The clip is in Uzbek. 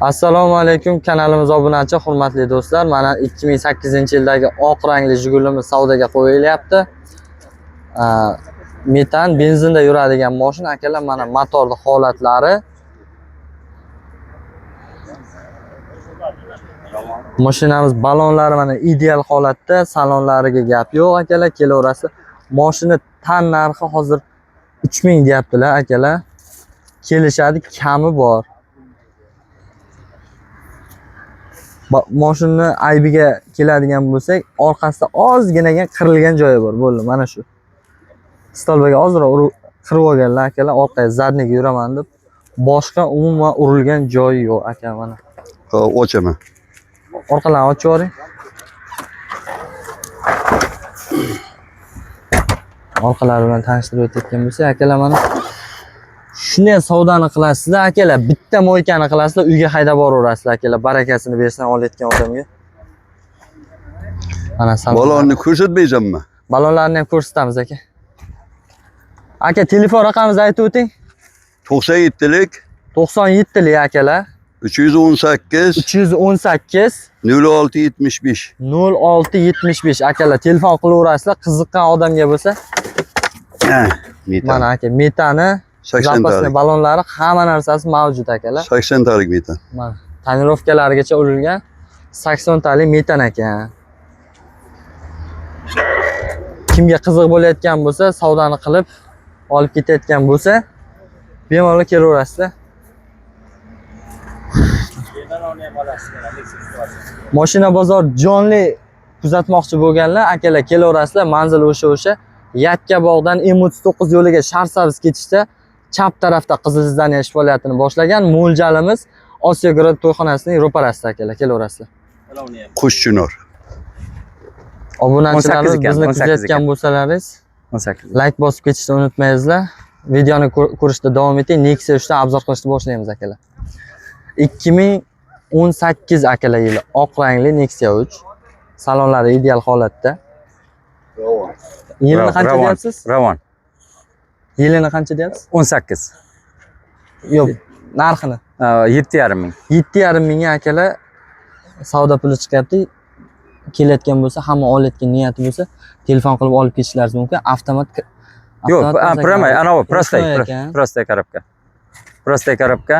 Assalomu alaykum kanalimiz obunachi hurmatli do'stlar. Mana 2008-yildagi oq rangli Jigulimiz savdoga qo'yilyapti. Metan benzinda yuradigan mashina akalar, mana motorni holatlari. Mashinamiz balonlari mana ideal holatda, salonlariga gap yo'q akalar, kelaverasiz. Mashina tan narxi hozir 3000 deyaptilar akalar. Kelishadi, kami bor. Mashinani aybiga keladigan bo'lsak, orqasida ozginaga qirilgan joyi bor, bo'ldi, mana shu. Stolbaga ozroq qirib olganlar akalar, orqaga zadniga yuraman deb. Boshqa umuman urilgan joyi yo'q aka mana. Hop, ochaman. Orqalarni ochib yuboring. Orqalari bilan tanishtirib o'tayotgan bo'lsak, akalar mana shunday savdoni qilasizlar akalar, bitta moykani qilasizlar, uyga haydab boraverasizlar akalar, barakasini bersin olayotgan odamga. Mana salon. Balonni ko'rsatmaysanmi? Balonlarni ham ko'rsatamiz aka. Aka, telefon raqamingizni aytib o'ting. 97lik 97lik akalar. 318 318 0675. 0675 akalar, telefon qilaverasizlar, qiziqqan odamga bo'lsa. Metan. Mana aka, metani, 80 запасный talik. balonlari, hamma narsasi mavjud akalar. 80 talik metan. Mana tonirovkalarigacha urilgan 80 talik metan ekan. Kimga qiziq bo'layotgan bo'lsa, savdoni qilib olib ketayotgan bo'lsa, bemalol kelaverasizlar. Mashina bozor jonli kuzatmoqchi bo'lganlar akalar kelaverasizlar. Manzil o'sha Yakkabog'dan M39 yo'liga Sharsabz ketishda chap tarafda Qizil zdaniya ish faoliyatini boshlagan. Mo'ljalimiz Osiyo Grand to'yxonasining ro'parasida akalar, kelaverasizlar. Qo'shchinor. Obunachilarimiz 18 ekan, bizni 18 kuzatgan ekan. bo'lsalaringiz 18. like bosib ketishni unutmaysizlar. Videoni ko'rishda davom eting. Nexia 3 dan obzor qilishni boshlaymiz akalar. 2018 akalar yili, oq rangli Nexia 3. Salonlari ideal holatda. Yilini qancha deyapsiz? Ravon. Yilini qancha deyapsiz? 18. Yo'q, narxini. 7,5 ming. 7,5 mingga akalar savdo puli chiqyapti. Kelayotgan bo'lsa, hamma olayotgan niyati bo'lsa, telefon qilib olib ketishlaringiz mumkin. Avtomat Yo'q, avtomat prямой, anavi, Ручной простой, ekan. простой коробка. Простой коробка.